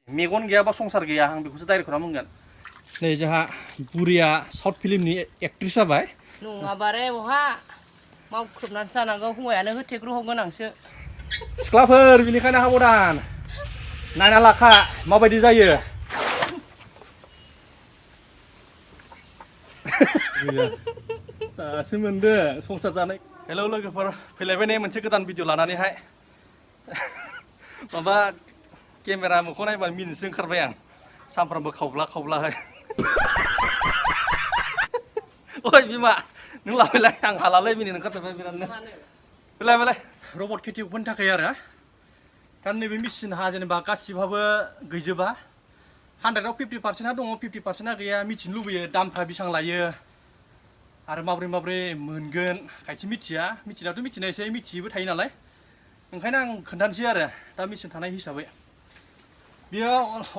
मेगन गैयाबा संसार गैया आं बेखौसो डाइरेक्ट खालाम बुंगोन नै जोंहा बुरिया साउथ फिल्मनि एक्ट्रेस जाबाय नङाबारे बहा मावख्रुबनानै जानांगौ हौवायानो होथेग्रु गोनांसो सिख्लाफोर बिनिखायनो हाबदान नायना लाखा माबायदि जायो दासो मोनदो संसार जानाय हेलौ लोगोफोर फैलायबाय ने मोनसे गोदान भिडिअ लानानैहाय माबा केमेरा मोखां नायबा मिनिनोसो ओंखारबाय आं सामफ्रामबो खावब्लाहाय ओइ बिमा नों लाबायलाय आं हालालै मिनिनो ओंखारजोबबाय बिरादनो फैलाय रबट खेथियकफोरनि थाखाय आरो दा नैबे मेचिनहा जेनेबा गासिबाबो गैजोबा 100आव 50%आ दङ 50%आ गैया मिथिनो लुबैयो दामफ्रा बेसेबां लायो आरो माब्रै मोनगोन खायसे मिथिनायाथ' मिथिनायसै मिथियैबो थायो नालाय ओंखायनो आं खोन्थानोसै आरो दा मेचिन थानाय हिसाबै बियो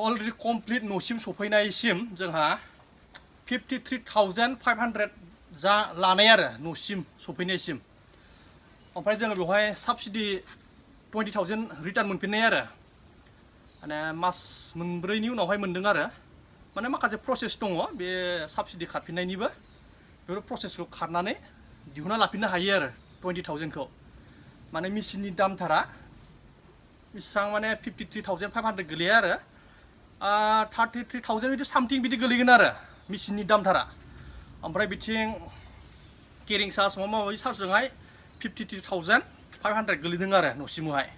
अलरेडि कमप्लिट न'सिम सफैनायसिम जोंहा 53,500 जा लानाय आरो न'सिम सफैनायसिम ओमफ्राय जोङो बेवहाय साबसिडि 20,000 रिटार्न मोनफिननाय आरो माने मास मोनब्रैनि उनावहाय मोनदों आरो माने माखासे प्रसेस दङ बे साबसिडि खारफिननायनिबो बेफोर प्रसेसखौ खारनानै दिहुनना लाफिननो हायो आरो 20,000खौ माने मेचिननि दामथारा बेसेबां माने 53,500 गोलैया आरो 33,000 बिदि सामथिं बिदि गोलैगोन आरो मेचिननि दामथारा ओमफ्राय बिथिं केरिं चार्ज माबा चार्जजोंहाय 53,500 गोलैदों आरो न'सिमावहाय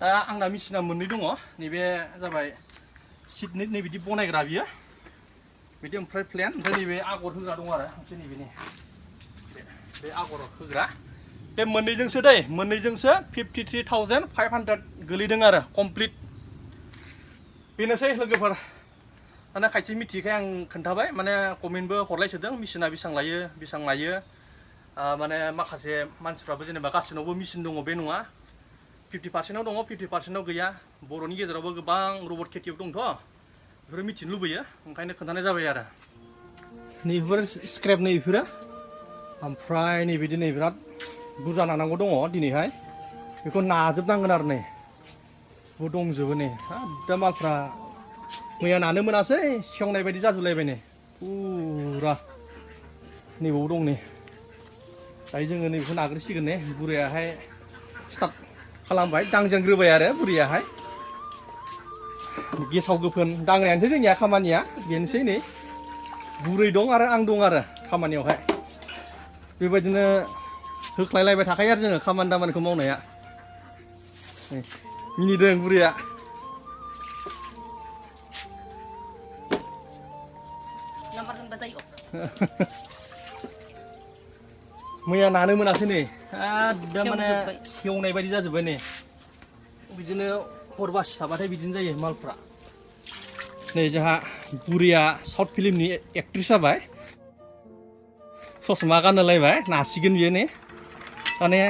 दा आंना मेचिना मोननै दङ नैबे जाबाय सिट नै बिदि बनायग्रा बियो बिदि ओमफ्राय प्लेन ओमफ्राय नैबे आगर होग्रा दं आरो मोनसे नैबेनि बे आगर होग्रा बे मोननैजोंसो दै मोननैजोंसो 53,500 गोलैदों आरो कमप्लिट बेनोसै लोगोफोर दाना खायसे मिथियैखाय आं खोन्थाबाय माने कमेन्टबो हरलायसोदों मेचिना बेसेबां लायो बेसेबां मायो माने माखासे मानसिफ्राबो जेनेबा गासिनावबो मेचिन दङ बे नङा 50%आव दङ 50%आव गैया बर'नि गेजेरावबो गोबां रबट खेथियक दंथ' बेफोरो मिथिनो लुबैयो ओंखायनो खोन्थानाय जाबाय आरो नैफोर स्क्रेप नैफोरो ओमफ्राय नैबिदि नै बिराद बुरजा नानांगौ दङ दिनैहाय बेखौ नाजोबनांगोन आरो नै बे दंजोबो नै दा मालफ्रा मैया नानो मोनासै सेवनाय बायदि जाजोबलायबाय नै फुरा नैबाव दं नै दायो जोङो नैबेखौ नाग्रोसिगोन ने बुरैयाहाय स्टार्ट खालामबाय दांजेनग्रोबाय आरो बुरैयाहाय गेसाव गोफोन दांनायानोसै जोंनिया खामानिया बेनोसै नै बुरै दं आरो आं दं आरो खामानियावहाय बेबायदिनो होख्लायलायबाय थाखायो आरो जोङो खामानि दामानिखौ मावनाया मिनिदों बुरैया मैया नानो मोनासै नै दा माने सेवनाय बायदि जाजोब्बाय नै बिदिनो हर बासि थाबाथाय बिदिनो जायो मालफ्रा नै जोंहा बुरिया साउथ फिल्मनि एक्ट्रेस जाबाय ससमा गानलायबाय नासिगोन बियो ने माने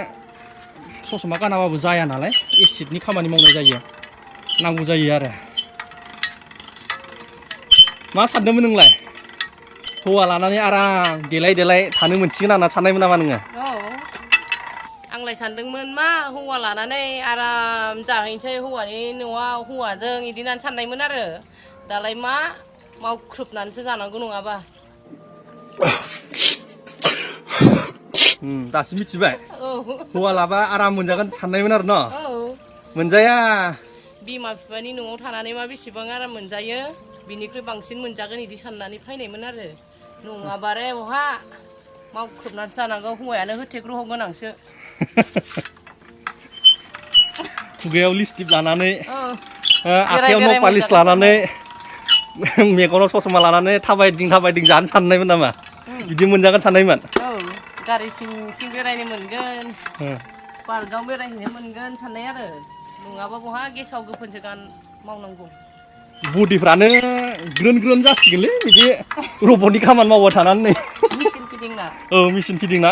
ससमा गानाबाबो जाया नालाय एसिडनि खामानि मावनाय जायो नांगौ जायो आरो मा सानदोंमोन नोंलाय हौवा लानानै आराम देलाय थानो मोनसिगोन आंना साननायमोन नामा नोङो आंलाय सानदोंमोन मा हौवा लानानै आराम जाहैनोसै हौवानि न'आव हौवाजों इदिनो साननायमोन आरो दालाय मा मावख्रुबनानैसो जानांगौ नङाबा दासो मिथिबाय हौवा लाबा आराम मोनजागोन साननायमोन आरो न' मोनजाया बिमा बिफानि न'आव थानानै मा बेसेबां आराम मोनजायो बिनिख्रुइ बांसिन मोनजागोन इदि साननानै फैनायमोन आरो नङाबारे बहा मावख्रुबनानै जानांगौ हौवायानो होथेग्रु गोनांसो खुगायाव लिपस्टिक लानानै आखायाव न' पालिस लानानै मेगनाव ससमा लानानै थाबायदिं जानो साननायमोन नामा बिदि मोनजागोन साननायमोन गारि सिं सिं बेरायनो मोनगोन पार्कआव बेरायहैनो मोनगोन साननाय आरो नङाबा बहा गेसाव गोफोनसो मावनांगौ बडिफ्रानो ग्रोन जासिगोनलै बिदि रबटनि खामानि मावबाय थानानै मेचिन फिदिंना मेचिन फिदिंना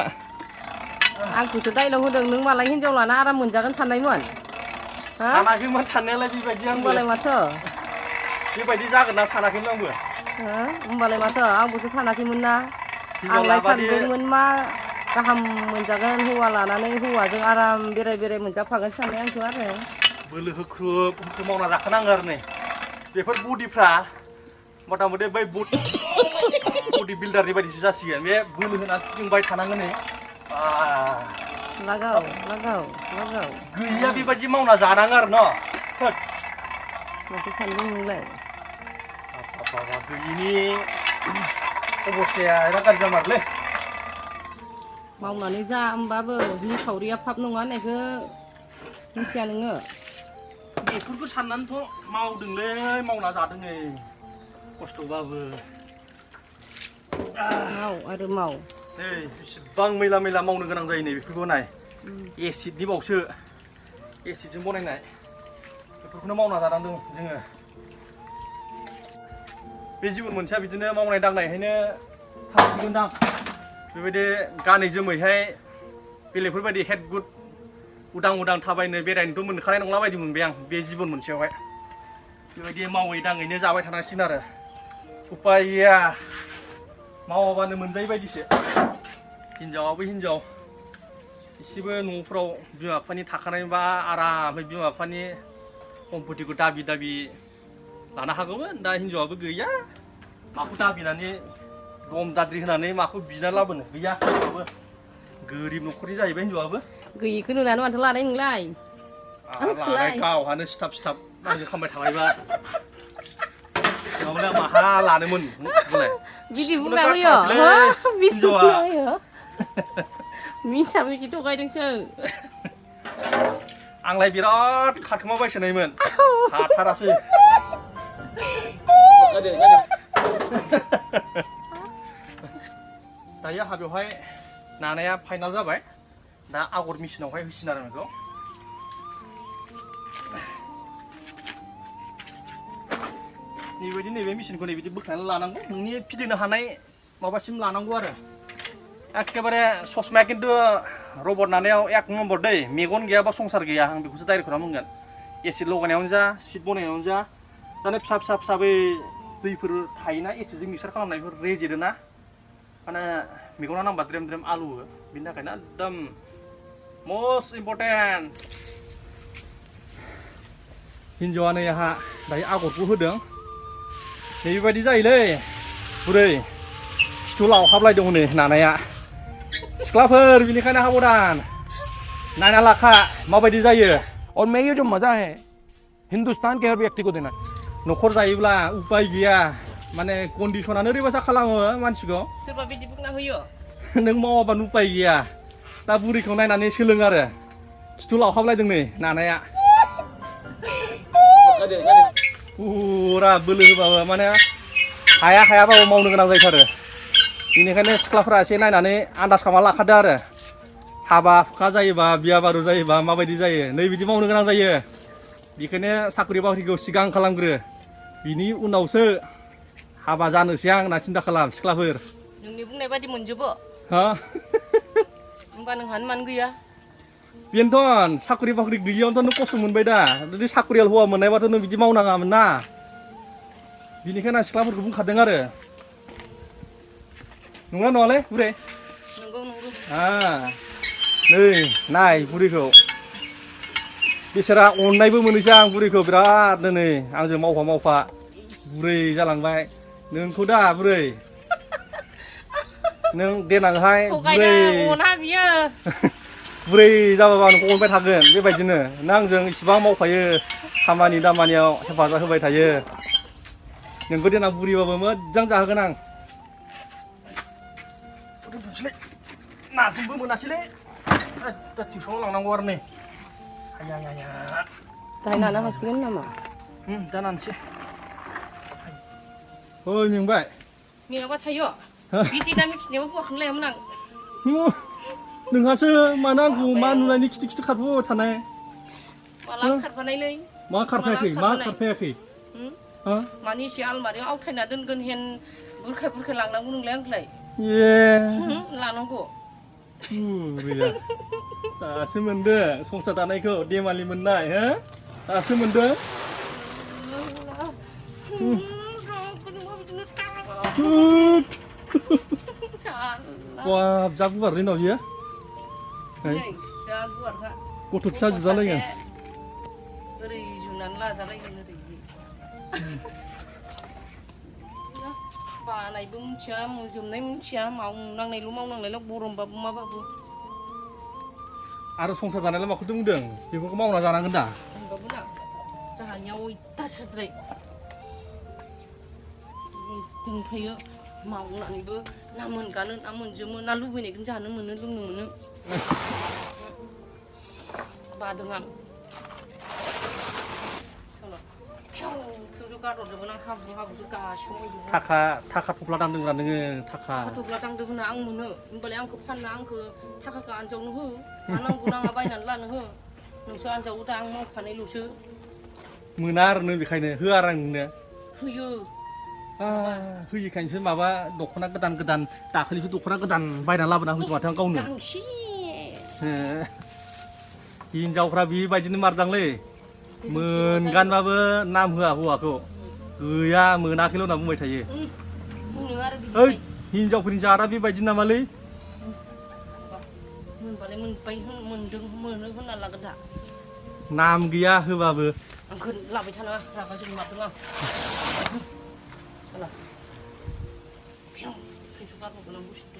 आंखौसो डाइलग होदों नों मालाय हिनजाव लाना आराम मोनजागोन साननायमोन सानाखैमोन साननायालाय बेबायदि होमबालाय माथो बेबायदि जागोन ना सानाखैमोन आंबो होमबालाय माथो आंबोथ' सानाखैमोन ना आंलाय सानदोंमोन मा गाहाम मोनजागोन हौवा लानानै हौवाजों आराम बेराय मोनजाफागोन साननाय आंथ' आरो बोलो होख्रुब मावना जाखानांगौ आरो नै बेफोर बुदिफ्रा मथा मथि बै बुदि बिल्डारनि बायदिसो जासिगोन बे बोलो होनानै फिदिंबाय थानांगोन नै लागाव गैया बेबायदि मावना जानाङो आरो न' माथो सानदों नोंलाय गैयिनि अबस्थाया बिराद गाज्रि जामारलै मावनानै जा होमबाबो निखावरिया फाब नङा होननायखौ मिथिया नोङो बेफोरखौ साननानैथ' मावदोंलै मावना जादों नै खस्थ'बाबो माव आरो माव नै बेसेबां मैला मैला मावनो गोनां जायो नै बेफोरखौ नाय एसिडनि बावसो एसिडजों बनायनाय बेफोरखौनो मावना जानांदों जोङो बे जिबन मोनसेया बिदिनो मावनाय दांनायहायनो थांसिगोनदां बेबायदि गानै जोमैहाय बेलेगफोरबायदि हेड गुड उदां थाबायनो बेरायनोथ' मोनखानाय नंला बायदि मोनबाय आं बे जिबन मोनसेयावहाय बेबायदि मावै दाङैनो जाबाय थानांसिगोन आरो उपाय गैया मावाबानो मोनजायै बायदिसो हिनजावाबो हिनजाव एसेबो न'फ्राव बिमा बिफानि थाखानायबा आरामै बिमा बिफानि सम्पतिखौ दाबि लानो हागौमोन दा हिनजावाबो गैया माखौ दाबिनानै दम दाद्रि होनानै माखौ बिना लाबोनो गैया हिनजावाबो गोरिब न'खरनि जाहैबाय हिनजावाबो गैयिखौ नुनानै माथो लानाय नोंलाय लानाय गावहानो सिथाब आंजों खामबाय थाबायबा नङाब्ला माहा लानोमोन बुंलाय बिदि बुंना होयो बिदि बुंना होयो मिसा मिसि थगायदोंसो आंलाय बिराद खारखोमा बायसोनायमोन हाथारासै दायो आंहा बेवहाय नानाया फाइनाल जाबाय दा आगर मेसिनावहाय होसिन आरो बेखौ नैबे मेसिनखौ नैबिदि बोखानानै लानांगौ नोंनि फिदिंनो हानाय माबासिम लानांगौ आरो एखेबारे ससमाया खिन्थु रबट नानायाव एक नम्बर दै मेगन गैयाबा संसार गैया आं बेखौसो डाइरेक्ट खालाम बुंगोन एसिड लगायनायावनो जा सिट बनायनायावनो जा दाने फिसा बै दैफोर थायोना एसिडजों मिक्सार खालामनायफोर रेजेरोना माने मेगना नांबा द्रेम आलुवो बिनि थाखायनो एकदम मस्ट इम्परटेन्ट हिन्जावा नै आंहा दायो आगरखौ होदों बेबायदि जायोलै बुरै स्टुलाव हाबलायदों हनै नानाया सिख्लाफोर बिनिखायनो हाबोदान नायना लाखा माबायदि जायो और मैं ये जो मजा है हिंदुस्तान के हर व्यक्ति को देना न'खर जायोब्ला उपाय गैया माने कन्डिसनानो ओरैबायसा खालामो मानसिखौ सोरबा बिदि बुंना होयो नों मावाबानो उपाय गैया दा बुरैखौ नायनानै सोलों आरो स्टुलाव हाबलायदों नै नानाया पुरा बोलो होबाबो माने हायाबाबो मावनो गोनां जायोथारो बेनिखायनो सिख्लाफोरा एसे नायनानै आन्दाज खालामना लाखादो आरो हाबा हुखा जायोबा बिया बारु जायोबा माबायदि जायो नै बिदि मावनो गोनां जायो बेखायनो साख्रि बाख्रिखौ सिगां खालामग्रो बिनि उनावसो हाबा जानोसै आं होनना सिन्था खालाम सिख्लाफोर नोंनि बुंनाय बायदि मोनजोबो हा होमबा नोंहानो मानो गैया बेनोथ' साख्रि बाख्रि गैयियावनोथ' नों खस्थ' मोनबाय दा जुदि साख्रियाल हौवा मोननायबाथ' नों बिदि मावनाङामोन ना बिनिखायनो आं सिख्लाफोरखौ बुंखादों आरो नंगौना नङालै बुरै नंगौ नै नाय बुरैखौ बिसोरा अननायबो मोनोसै आं बुरैखौ बिराद नै आंजों मावफा बुरै जालांबाय नोंखौ दा बुरै नों देनांहाय बुरै अना बियो बुरै जाबाबा नोंखौ अनबाय थागोन बेबायदिनो नों आंजों इसिबां मावफायो खामानि दामानियाव हेफाजाब होबाय थायो नोंखौ देनां बुरैबाबो मोजां जाहोगोन आं नाजोंबो मोनासैलै दा टिउसनाव लांनांगौ आरो नै दाहाय नानो हासिगोन नामा जानानैसै ओइ मेंबाय मेङाबा थायो बिदि दा मिथिनायाव बुवाखौलायामोन आं नोंहासो मानो आंखौ मा नुनायनि खिथु खारबोबाय थानाय माला खारफानायलै मा खारफायाखै मानि एसे आलमारियाव आवथायना दोनगोन हेन बुरखाय लांनांगौ नोंलाय आंखौलाय लानांगौ दासो मोनदो संसार दानायखौ देमालि मोननाय हो दासो मोनदो wah jaguar ini dia jaguar gotop saja jalan ओरै जुनानै लाजालायगोन ओरै बानायबो मिथिया जोबनाय मिथिया मावनांनायल' मावनांनायल' गरमबाबो माबाबो आरो संसार जानायलाय माखौथो बुंदों बेफोरखौ मावना जानांगोन दा होनबाबो ना जाहानियाव अयथासारद्राय दंफायो मावनानैबो ना मोनगानो ना मोनजोमो ना लुबैनायखौनो जानो मोनो लोंनो मोनो बादों आं फिसौ गारहरजोबगोन आं हाब्रु हाब्रु गासिबो थाखा थफ्ला दांदोंरा नोङो थाखा थफ्ला दांदों होनना आं मोनो होमबालाय आंखौ फानना आंखौ थाखाखौ आनजावनो हो मा नांगौ नाङा बायनानै लानो हो नोंसो आनजावो दा आं मावखानायल'सो मोना आरो नों बेखायनो होआ आरो आं नोंनो होयो होयिखायनोसो माबा दख'ना गोदान दाखालिसो दख'ना गोदान बायना लाबोना होदों माथो आं गावनो गांसे हिनजावफ्रा बेबायदिनो मारदांलै मोनगानबाबो नाम होआ हौवाखौ गैया मोनाखैल' होनना बुंबाय थायो ओइ हिनजावफोरनि जादा बेबायदि नामालै मोनबालाय मोनबाय मोनदों मोनो होनना लागोन दा नाम गैया होबाबो आंखौ लाबाय थानाङा रागा जोंनो मारदों आं साला फिसौ गारहरगोन आं बुस्थु